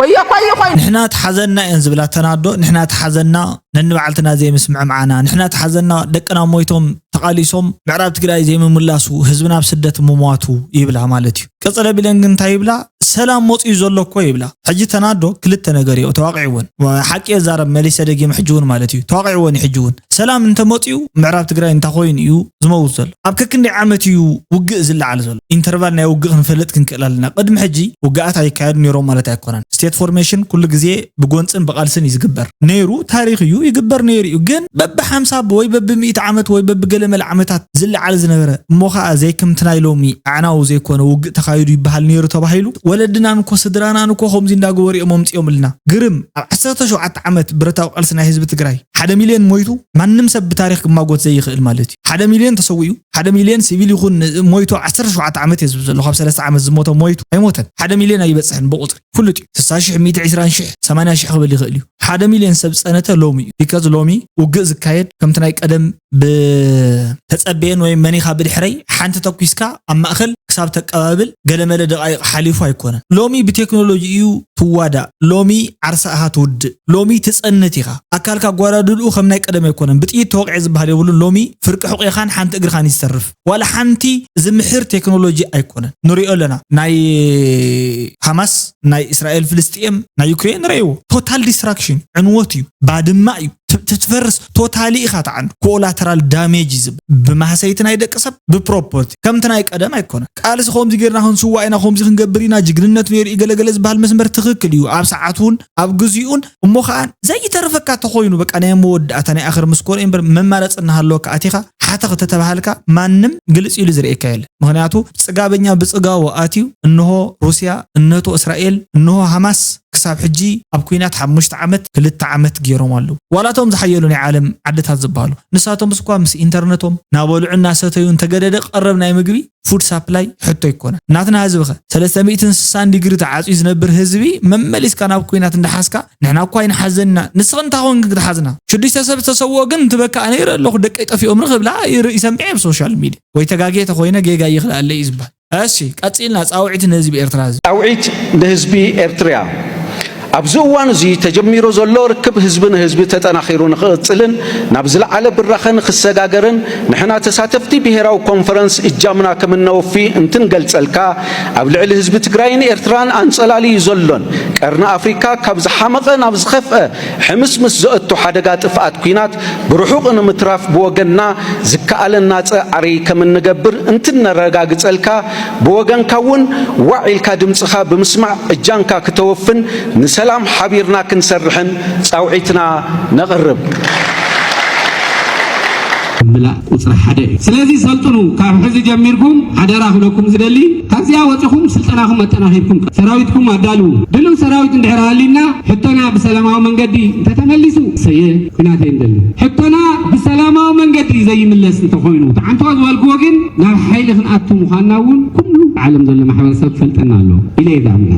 ወዮ እኮ እዩ ኮይኑ ንሕና ተሓዘና እየን ዝብላ ተናዶ ንሕና ተሓዘና ነንባዕልትና ዘይምስምዕምዓና ንሕና ተሓዘና ደቅና ሞይቶም ተቓሊሶም ምዕራብ ትግራይ ዘይምምላሱ ህዝብና ኣብ ስደት ምሟቱ ይብላ ማለት እዩ። ቀጸለ ቢለን ግን እንታይ ይብላ ሰላም መጺኡ ዘሎ እኮ ይብላ። ሕጂ ተናዶ ክልተ ነገር እዩ ተዋቂዕወን ሓቂ የዛረብ መሊሰ ደጊም ሕጂ እውን ማለት እዩ ተዋቂዕወን እዩ ሕጂ እውን ሰላም እንተመጺኡ ምዕራብ ትግራይ እንታይ ኮይኑ እዩ ዝመውት ዘሎ ኣብ ከክንደይ ዓመት እዩ ውግእ ዝለዓል ዘሎ ኢንተርቫል ናይ ውግእ ክንፈልጥ ክንክእል ኣለና ቅድሚ ሕጂ ውግኣት ኣይካየዱ ነይሮም ማለት ኣይኮነን ስቴት ፎርሜሽን ኩሉ ግዜ ብጎንፅን ብቓልስን እዩ ዝግበር ነይሩ ታሪክ እዩ ይግበር ነይሩ እዩ ግን በቢ ሓምሳ ወይ በቢ ሚእቲ ዓመት ወይ በቢ ገለመለ ዓመታት ዝለዓል ዝነበረ እሞ ከዓ ዘይክምቲ ናይ ሎሚ ኣዕናዊ ዘይኮነ ውግእ ተኻይዱ ይበሃል ነይሩ ተባሂሉ ወለድናን እኮ ስድራናን እኮ ከምዚ እንዳገበሩ እዮም ኣምፅኦምልና ግርም ኣብ ዓሰርተ ሸውዓተ ዓመት ብረታዊ ቃልሲ ናይ ህዝቢ ትግራይ ሓደ ሚልዮን ሞይቱ ማንም ሰብ ብታሪክ ክማጎት ዘይኽእል ማለት እዩ ሓደ ሚልዮን ተሰዊኡ ሓደ ሚልዮን ሲቪል ይኹን ሞይቱ ዓሰርተ ሸውዓተ ዓመት እየ ዝብል ዘለኹ ካብ ሰለስተ ዓመት ዝሞተ ሞይቱ ኣይሞተን ሓደ ሚልዮን ኣይበፅሕን ብቁፅሪ ፍሉጥ እዩ ስሳ ሽሕ ሚእቲ ዕስራን ሽሕ ሰማንያ ሽሕ ክብል ይኽእል እዩ ሓደ ሚልዮን ሰብ ዝፀነተ ሎሚ እዩ because ሎሚ ውግእ ዝካየድ ከምቲ ናይ ቀደም ብተፀበየን ወይ መኒኻ ብድሕረይ ሓንቲ ተኩስካ ኣብ ማእኸል ክሳብ ተቀባብል ገለመለ ደቃይቕ ሓሊፉ ኣይኮነን ሎሚ ብቴክኖሎጂ እዩ ትዋዳእ ሎሚ ዓርሳ ኢኻ ትውድእ ሎሚ ትፀንት ኢኻ ኣካልካ ኣጓዳድልኡ ከም ናይ ቀደም ኣይኮነን ብጥይት ተወቂዐ ዝበሃል የብሉን ሎሚ ፍርቂ ሕቑኻን ሓንቲ እግርኻን እዩ ዝተርፍ ዋላ ሓንቲ ዝምሕር ቴክኖሎጂ ኣይኮነን ንሪኦ ኣለና ናይ ሃማስ ናይ እስራኤል ፍልስጥኤም ናይ ዩክሬን ንረእይዎ total destruction ዕንወት እዩ ባድማ እዩ ትፈርስ totally ኢኻ ትዓኑ collateral damage እዩ ዝብል ብማህሰይቲ ናይ ደቂ ሰብ ብፕሮፖርቲ ከምቲ ናይ ቀደም ኣይኮነን ቃልሲ ከምዚ ጌርና ክንስዋእ ኢና ከምዚ ክንገብር ኢና ጅግንነት ነይሩ እዩ ገለገለ ዝበሃል መስመር ትኽክል እዩ ኣብ ሰዓት እውን ኣብ ግዚኡን እሞ ከዓ ዘይተርፈካ ተኮይኑ በቃ ናይ መወዳእታ ናይ ኣኽር ምስ ኮነ እምበር መማረፂ እናሃለወካ ኣቲኻ ሓተኽ ተተባሃልካ ማንም ግልፅ ኢሉ ዝርእየካ የለን ምኽንያቱ ፅጋበኛ ብፅጋቡ ኣትዩ እንሆ ሩስያ እነቶ እስራኤል እንሆ ሃማስ ክሳብ ሕጂ ኣብ ኩናት ሓሙሽተ ዓመት ክልተ ዓመት ገይሮም ኣለዉ ዋላቶም ዝሓየሉ ናይ ዓለም ዓድታት ዝበሃሉ ንሳቶም እስኳ ምስ ኢንተርነቶም ናበልዑ እናሰተዩ እንተገደደ ቀረብ ናይ ምግቢ ፉድ ሳፕላይ ሕቶ ኣይኮነን ናትና ህዝቢ ኸ ሰለስተ ሚእትን ስሳን ዲግሪ ተዓፅዩ ዝነብር ህዝቢ መመሊስካ ናብ ኩናት እንዳሓዝካ ንሕና እኳ ኣይንሓዘንና ንስኺ እንታይ ኮንኪ ክትሓዝና ሽዱሽተ ሰብ ዝተሰውኦ ግን እንትበካ ኣነ ይርኢ ኣለኹ ደቀይ ጠፊኦምኒ ክብላ ይርኢ- ይሰምዐ ኣብ ሶሻል ሚድያ ወይ ተጋግየ ተኾይነ ጌጋ ይኽልኣለ እዩ ዝበሃል እሺ ቀፂልና ፃውዒት ንህዝቢ ኤርትራ ህዝቢ ፃውዒት ንህዝቢ ኤርትርያ ኣብዚ እዋን እዚ ተጀሚሩ ዘሎ ርክብ ህዝቢ ንህዝቢ ተጠናኺሩ ንኽቕፅልን ናብ ዝለዓለ ብራኸ ንኽሰጋገርን ንሕና ተሳተፍቲ ብሄራዊ ኮንፈረንስ እጃምና ከምነወፊ እንትንገልፀልካ ኣብ ልዕሊ ህዝቢ ትግራይን ኤርትራን ኣንፀላልዩ ዘሎን ቀርኒ ኣፍሪካ ካብ ዝሓመቐ ናብ ዝኸፍአ ሕምስምስ ዘእቱ ሓደጋ ጥፍኣት ኲናት ብርሑቕ ንምትራፍ ብወገንና ዝከኣለና ፃዕሪ ከምንገብር እንትነረጋግፀልካ ብወገንካ እውን ዋዕ ኢልካ ድምፅኻ ብምስማዕ እጃንካ ክተወፍን ንሰላም ሓቢርና ክንሰርሕን ፃውዒትና ነቕርብ። ምላእ ቁፅሪ ሓደ እዩ። ስለዚ ሰልጥኑ። ካብ ሕዚ ጀሚርኩም ሓደራ ክብለኩም ዝደሊ፣ ካብዚኣ ወፂኹም ስልጠናኹም ኣጠናኺርኩም ሰራዊትኩም ኣዳልዉ። ድልው ሰራዊት እንድሕር ሃሊና ሕቶና ብሰላማዊ መንገዲ እንተተመሊሱ ሰየ ኩናት የንደሊ። ሕቶና ብሰላማዊ መንገዲ ዘይምለስ እንተኾይኑ፣ ተዓንቶ ዝበልክዎ ግን ናብ ሓይሊ ክንኣቱ ምዃንና እውን ኩሉ ዓለም ዘሎ ማሕበረሰብ ክፈልጠና ኣሎ ኢለ ይዛምና።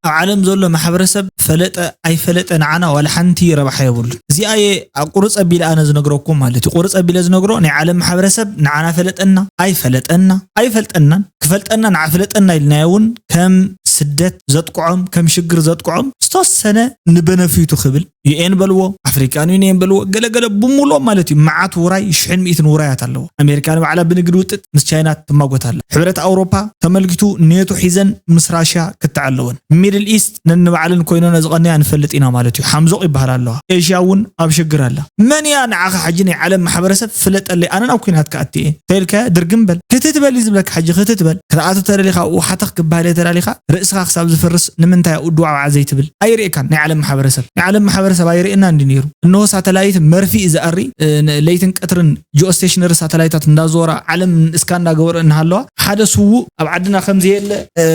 ኣብ ዓለም ዘሎ ማሕበረሰብ ፈለጠ ኣይፈለጠ ንዓና ዋላ ሓንቲ ረብሓ የብሉን። እዚኣ እየ ኣብ ቁርፅ ኣቢለ ኣነ ዝነግረኩም ማለት እዩ። ቁርፅ ኣቢለ ዝነግሮ ናይ ዓለም ማሕበረሰብ ንዓና ፈለጠና ኣይፈለጠና ኣይፈልጠናን ክፈልጠና ንዓፍለጠና ኢልናዮ እውን ከም ስደት ዘጥቅዖም ከም ሽግር ዘጥቅዖም ዝተወሰነ ንበነፊቱ ክብል ዩኤን በልዎ ኣፍሪካን ዩኒየን በልዎ ገለገለ ብምሎም ማለት እዩ። መዓት ውራይ ሽሕን ሚእትን ውራያት ኣለዎ። ኣሜሪካ ንባዕላ ብንግድ ውጥጥ ምስ ቻይና ትማጎት ኣላ። ሕብረት ኣውሮፓ ተመልኪቱ ኔቶ ሒዘን ምስ ራሽያ ክተዓለወን ሚድል ኢስት ነንባዕለን ኮይነን ዝቐነያ ንፈልጥ ኢና ማለት እዩ። ሓምዞቕ ይበሃል ኣለዋ። ኤሽያ እውን ኣብ ሽግር ኣላ። መን እያ ንዓኻ ሕጂ ናይ ዓለም ማሕበረሰብ ፍለጠለይ ኣነ ናብ ኩናት ክኣቲ እየ ተልከ ድርግም በል ክትትበል እዩ ዝብለካ። ሕጂ ክትትበል ክትኣቱ ተደሊኻ ኣብኡ ሓተኽ ክበሃል እየ ተዳሊኻ ርእስኻ ክሳብ ዝፈርስ ንምንታይ ኣብኡ ድዋዕዋዕ ዘይትብል ኣይርእየካን። ናይ ዓለም ማሕበረሰብ ናይ ዓለም ማሕበረሰብ ኣይርእየና እንዲ ነይሩ። እንሆ ሳተላይት መርፊ እዩ ዝኣሪ እ፣ ን- ለይትን ቀትርን ጂኦስቴሽነሪ ሳተላይታት እንዳዞራ ዓለም እስካ እንዳገበረ እናሃለዋ ሓደ ስዉእ ኣብ ዓድና ከም ዘየለ እ፣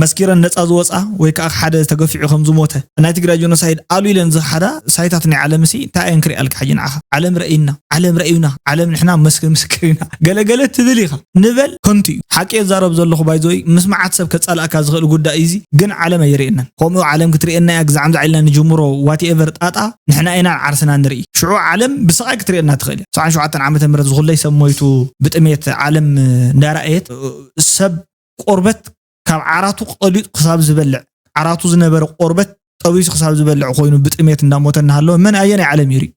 መስኪረን ነፃ ዝወፃ ወይ ከዓ ሓደ ተገፊዑ ከም ዝሞተ ናይ ትግራይ ጆኖሳይድ ኣሉ ኢለን ዝሓዳ ሳይታት ናይ ዓለም ሲ እንታይ እየን ክሪኣልካ ሕጂ ንዓኻ ዓለም ረእይና ዓለም ረእዩና ዓለም ንሕና መስክ ምስክር ኢና ገለገለ ትብል ኢኻ ንበል ከንቱ እዩ ሓቂ የዛረብ ዘለኹ ባይዘወይ ምስ መዓት ሰብ ከፃልኣካ ዝኽእል ጉዳይ እዩ እዚ ግን ዓለም ኣይርእየናን ከምኡ ዓለም ክትርእየና እያ ግዛዕም ዛዒልና ንጅምሮ ዋትኤቨር ጣጣ ንሕና ኢና ዓርስና ንርኢ ሽዑ ዓለም ብስቓይ ክትርእየና ትኽእል እያ ሰብዓን ሸውዓተን ዓመተ ምህረት ዝኹለይ ሰብ ሞይቱ ብጥሜት ዓለም እንዳረኣየት ሰብ ቆርበት ካብ ዓራቱ ቀሊጡ ክሳብ ዝበልዕ ዓራቱ ዝነበረ ቆርበት ጠቢሱ ክሳብ ዝበልዕ ኮይኑ ብጥሜት እንዳሞተ እናሃለወ መን ኣየናይ ዓለም ይርኢ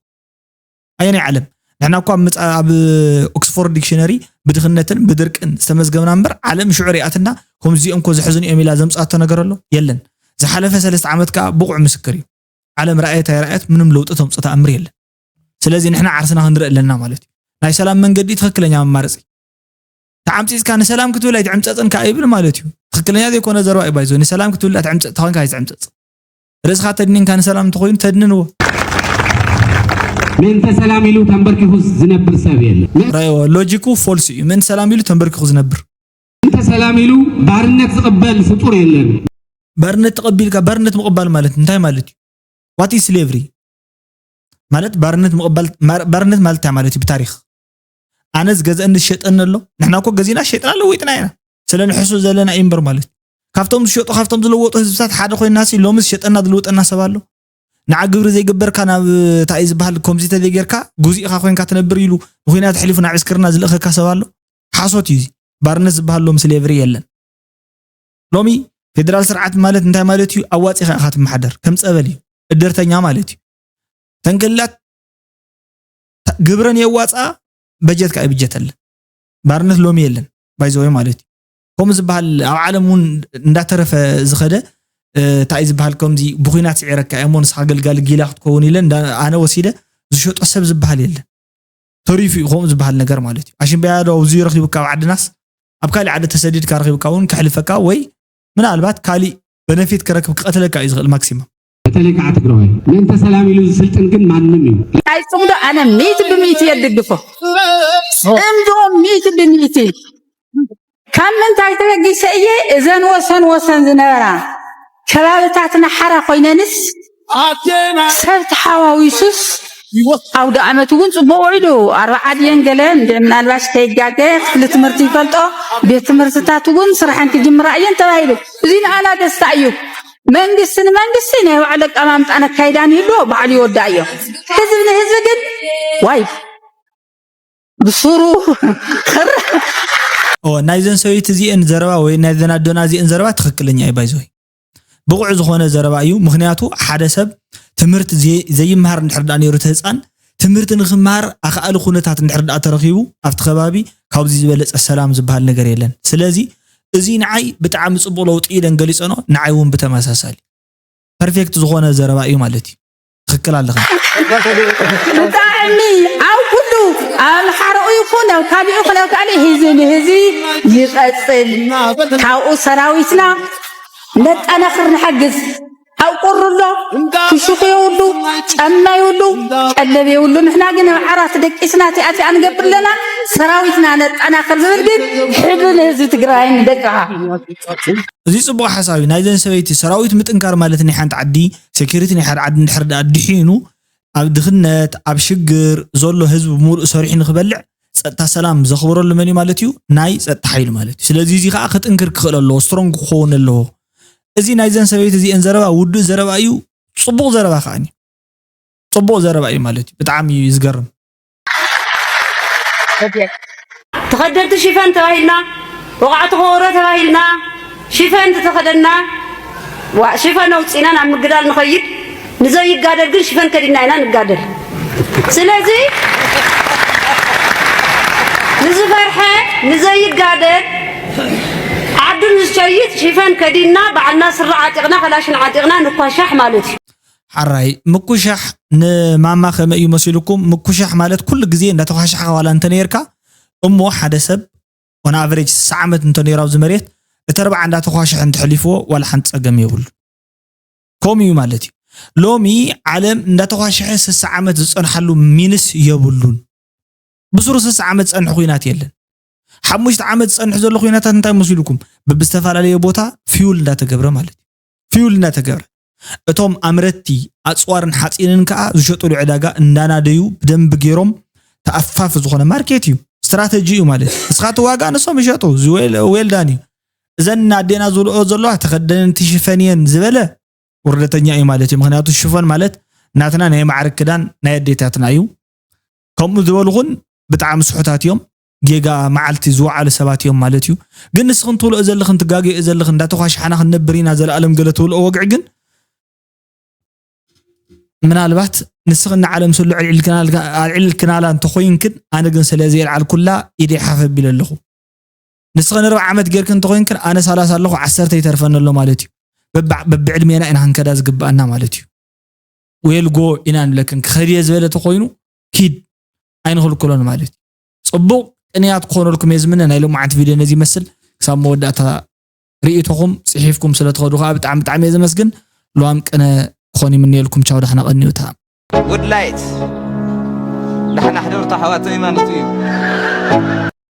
ኣየናይ ዓለም ንሕና እኳ ኣብ መጽ- ኣብ ኦክስፎርድ ዲክሽነሪ ብድኽነትን ብድርቅን ዝተመዝገብና እምበር ዓለም ሽዑ ሪኣትና ከምዚኦም ኮ ዘሕዝኑ እዮም ኢላ ዘምጻቶ ነገር ኣሎ የለን ዝሓለፈ ሰለስተ ዓመት ከዓ ብቑዕ ምስክር እዩ ዓለም ረኣየት ኣይረኣየት ምንም ለውጢ ተምጽኦ ተኣምር የለን ስለዚ ንሕና ዓርስና ክንርኢ ኣለና ማለት እዩ ናይ ሰላም መንገዲ ትኽክለኛ መማረፂ ተዓምፂፅካ ንሰላም ክትብል ኣይትዕምፀፅን ከዓ ይብል ማለት እዩ ትኽክለኛ ዘይኮነ ዘረባ እዩ ባይዞ ንሰላም ክትብል ኣይትዕምፀፅ ተኾንካ ኣይትዕምፀፅ ርእስኻ ተድኒንካ ንሰላም እንተኾይኑ ተድንንዎ ምእንተ ሰላም ኢሉ ተንበርኪኹ ዝነብር ሰብ የለን። ራይዎ ሎጂኩ ፎልስ እዩ ምእንቲ ሰላም ኢሉ ተንበርኪኹ ዝነብር ምእንተ ሰላም ኢሉ ባርነት ዝቕበል ፍጡር የለን። ባርነት ተቐቢልካ ባርነት ምቕባል ማለት እንታይ ማለት እዩ what is slavery ማለት ባርነት ምቕባል ማር- ባርነት ማለት እንታይ ማለት እዩ ብታሪክ ኣነ ዝገዘአኒ ዝሸጠኒ ኣሎ ንሕና እኮ ገዚና ሸጥና ለዊጥና ኢና ስለ ንሕሱ ዘለና እዩ እምበር ማለት እዩ ካብቶም ዝሸጡ ካብቶም ዝለወጡ ህዝብታት ሓደ ኮይና ሲ ሎሚ ዝሸጠና ዝልውጠና ሰብ ኣሎ ንዓ ግብሪ ዘይገበርካ ናብ እንታይ እዩ ዝበሃል ከምዚ ተዘይጌርካ ጉዚ ኢኻ ኮይንካ ትነብር ኢሉ ንኩናት ኣሕሊፉ ናብ ዕስክርና ዝልእኸካ ሰብ ኣሎ ሓሶት እዩ እዚ ባርነት ዝበሃል ሎም ስሌቨሪ የለን ሎሚ ፌደራል ስርዓት ማለት እንታይ ማለት እዩ ኣዋፂኻ ኢኻ ትመሓደር ከም ፀበል እዩ እድርተኛ ማለት እዩ ተንክልላት ግብረን የዋፅኣ በጀት ከዓ ይብጀተለን ባርነት ሎሚ የለን ባይዘወይ ማለት እዩ ከምኡ ዝበሃል ኣብ ዓለም እውን እንዳተረፈ ዝኸደ እንታይ ዝበሃል ከምዚ ብኩናት ስዒረካ እሞ ንስኻ ገልጋሊ ጊላ ክትከውን ኢለ ኣነ ወሲደ ዝሸጦ ሰብ ዝበሃል የለን ተሪፉ እዩ ከምኡ ዝበሃል ነገር ማለት እዩ ኣሽምበያ ዶ ኣብዚ ረኺቡካ ኣብ ዓድናስ ኣብ ካሊእ ዓዲ ተሰዲድካ ረኺብካ እውን ከሕልፈካ ወይ ምናልባት ካሊእ በነፊት ክረክብ ክቐትለካ እዩ ዝኽእል ማክሲመም በተለይ ከዓ ትግራዋይ ምእንተ ሰላም ኢሉ ዝስልጥን ግን ማንም እዩ ናይ ፅምዶ ኣነ ሚእቲ ብሚእቲ የድግፎ ፅምዶ ሚእቲ ብሚእቲ ካብ ምንታይ ተበጊሰ እየ እዘን ወሰን ወሰን ዝነበራ ከባብታትና ሓራ ኮይነንስ ሰብ ተሓዋዊሱስ ኣውደ ዓመት እውን ፅቡቅ ውዒሉ ኣርባዓ ድየን ገለ እንደ ምናልባሽ ከይጋገ ክፍሊ ትምህርቲ ይፈልጦ ቤት ትምህርትታት እውን ስራሕን ክጅምራ እየን ተባሂሉ እዚ ንኣና ደስታ እዩ መንግስቲ ንመንግስቲ ናይ ባዕሉ ኣቀማምጣ ነካይዳን ይህልዎ ባዕሉ ይወዳ እዮም ህዝብ ንህዝብ ግን ዋይ ብሱሩ ናይዘን ሰበይቲ እዚአን ዘረባ ወይ ናይዘን ኣዶና እዚአን ዘረባ ትኽክለኛ እዩ ባይዘወይ ብቑዕ ዝኾነ ዘረባ እዩ ምክንያቱ ሓደ ሰብ ትምህርቲ ዘይመሃር እንድሕር ዳ ነይሩ እቲ ህፃን ትምህርቲ ንክመሃር ኣኽኣሊ ኩነታት እንድሕር ዳ ተረኺቡ ኣብቲ ከባቢ ካብዚ ዝበለፀ ሰላም ዝበሃል ነገር የለን ስለዚ እዚ ንዓይ ብጣዕሚ ፅቡቕ ለውጢ ኢለን ገሊፀኖ ንዓይ እውን ብተመሳሳሊ ፐርፌክት ዝኾነ ዘረባ እዩ ማለት እዩ ትኽክል ኣለኻ ብጣዕሚ ኣብ ኩሉ ኣብ ሓረኡ ይኹን ኣብ ካሊኡ ይኹን ኣብ ካሊእ ህዝቢ ንህዝቢ ይቐፅል ካብኡ ሰራዊትና ነጠናኽር ንሓግዝ ኣብ ቁሩ ኣሎ ክሽኹ የብሉ ጫማ የብሉ፣ ቀለብ የብሉ። ንሕና ግን ኣብ ዓራት ደቂስና እቲኣቲኣ ንገብር ኣለና። ሰራዊትና ነጠናኽር ዝብል ግን ሕዚ ንህዝቢ ትግራይን ደቅኻ። እዚ ጽቡቕ ሓሳብ እዩ። ናይዘን ሰበይቲ ሰራዊት ምጥንካር ማለት ናይ ሓንቲ ዓዲ፣ ሴኩሪቲ ናይ ሓደ ዓዲ እንድሕር ደኣ ድሒኑ፣ ኣብ ድኽነት፣ ኣብ ሽግር ዘሎ ህዝቢ ብምሉእ ሰሪሑ ንኽበልዕ ጸጥታ ሰላም ዘኽብረሉ መን እዩ ማለት እዩ? ናይ ጸጥታ ሓይሊ ማለት እዩ። ስለዚ እዚ ኸኣ ክጥንክር ክኽእል ኣለዎ፣ ስትሮንግ ክኸውን ኣለዎ። እዚ ናይዘን ሰበይቲ እዚአን ዘረባ ውዱእ ዘረባ እዩ፣ ጽቡቕ ዘረባ ከኣኒ። ጽቡቕ ዘረባ እዩ ማለት እዩ። ብጣዕሚ እዩ ዝገርም። ተኸደንቲ ሽፈን ተባሂልና፣ ወቓዕቲ ከበሮ ተባሂልና፣ ሽፈን ተተኸደና፣ ዋ- ሽፈን ኣውፂና ናብ ምግዳል ንኸይድ፣ ንዘይጋደል ግን ሽፈን ከዲና ኢና ንጋደል። ስለዚ ንዝፈርሐ ንዘይጋደል ዓዱ ንዝሸይጥ ሽፈን ከዲና ባዕልና ስረ ዓጢቕና ከላሽን ዓጢቕና ንኳሻሕ ማለት እዩ። ሓራይ ምኩሻሕ ንማማ ከመይ እዩ መሲልኩም? ምኩሻሕ ማለት ኩሉ ግዜ እንዳተኳሻሕካ ዋላ እንተነየርካ እሞ ሓደ ሰብ on average ስሳ ዓመት እንተነይሩ ኣብዚ መሬት እቲ ኣርባዓ እንዳተኳሸሐ እንተሕሊፍዎ ዋላ ሓንቲ ፀገም የብሉ። ከምኡ እዩ ማለት እዩ። ሎሚ ዓለም እንዳተኳሸሐ ስሳ ዓመት ዝፀንሓሉ ሚንስ የብሉን። ብስሩ ስሳ ዓመት ዝፀንሕ ኩናት የለን። ሓሙሽተ ዓመት ዝፀንሕ ዘሎ ኩናታት እንታይ መሲልኩም? ብብዝተፈላለየ ቦታ ፊውል እንዳተገብረ ማለት እዩ። ፊውል እንዳተገብረ እቶም ኣምረትቲ ኣፅዋርን ሓፂንን ከዓ ዝሸጥሉ ዕዳጋ እንዳናደዩ ብደንቢ ገይሮም ተኣፋፊ ዝኾነ ማርኬት እዩ። ስትራተጂ እዩ ማለት እዩ። ንስኻ ትዋጋ ንሶም ይሸጡ። እዚ ዌል- ዌልዳን እዩ። እዘን ኣዴና ዝብልኦ ዘለዋ ተኸደነንቲ ሽፈን እየን ዝበለ ውርደተኛ እዩ ማለት እዩ። ምክንያቱ ሽፈን ማለት ናትና ናይ ማዕርግ ክዳን ናይ ኣዴታትና እዩ። ከምኡ ዝበሉ ኹን ብጣዕሚ ስሑታት እዮም። ጌጋ መዓልቲ ዝወዓሉ ሰባት እዮም ማለት እዩ። ግን ንስኽን ትብልኦ ዘለኽን ትጋገዮ ዘለኽን እንዳተኳሻሕና ክንነብር ኢና ዘለኣለም ገለ ትብልኦ ወግዒ ግን ምናልባት ንስኽን ንዓለም ስሉ ኣልዒልክናላ እንተኾይንክን ኣነ ግን ስለ ዘየልዓልኩላ ኢደይ ሓፍ ኣቢለ ኣለኹ። ንስኽን ኣርብዓ ዓመት ጌርክን እንተኾይንክን ኣነ ሰላሳ ኣለኹ ዓሰርተ ይተርፈኒ ኣሎ ማለት እዩ። በብዕድሜና ኢና ክንከዳ ዝግብኣና ማለት እዩ። ዌል ጎ ኢና ንብለክን ክኸድየ ዝበለ ተኾይኑ ኪድ ኣይንኽልክሎን ማለት እዩ። ፅቡቕ ቅንያት ክኾነልኩም እየ ዝምነ። ናይ ሎማዓንቲ ቪድዮ ነዚ ይመስል። ክሳብ መወዳእታ ርእይቶኹም ፅሒፍኩም ስለ ትኸዱ ከዓ ብጣዕሚ ብጣዕሚ እየ ዘመስግን። ልዋም ቅነ ክኾን ይምነየልኩም። ቻው፣ ዳሕና ቀንዩ። ተኣም ጉድ ላይት ዳሕና ሕደሩ ኣሕዋተይ ማለት እዩ።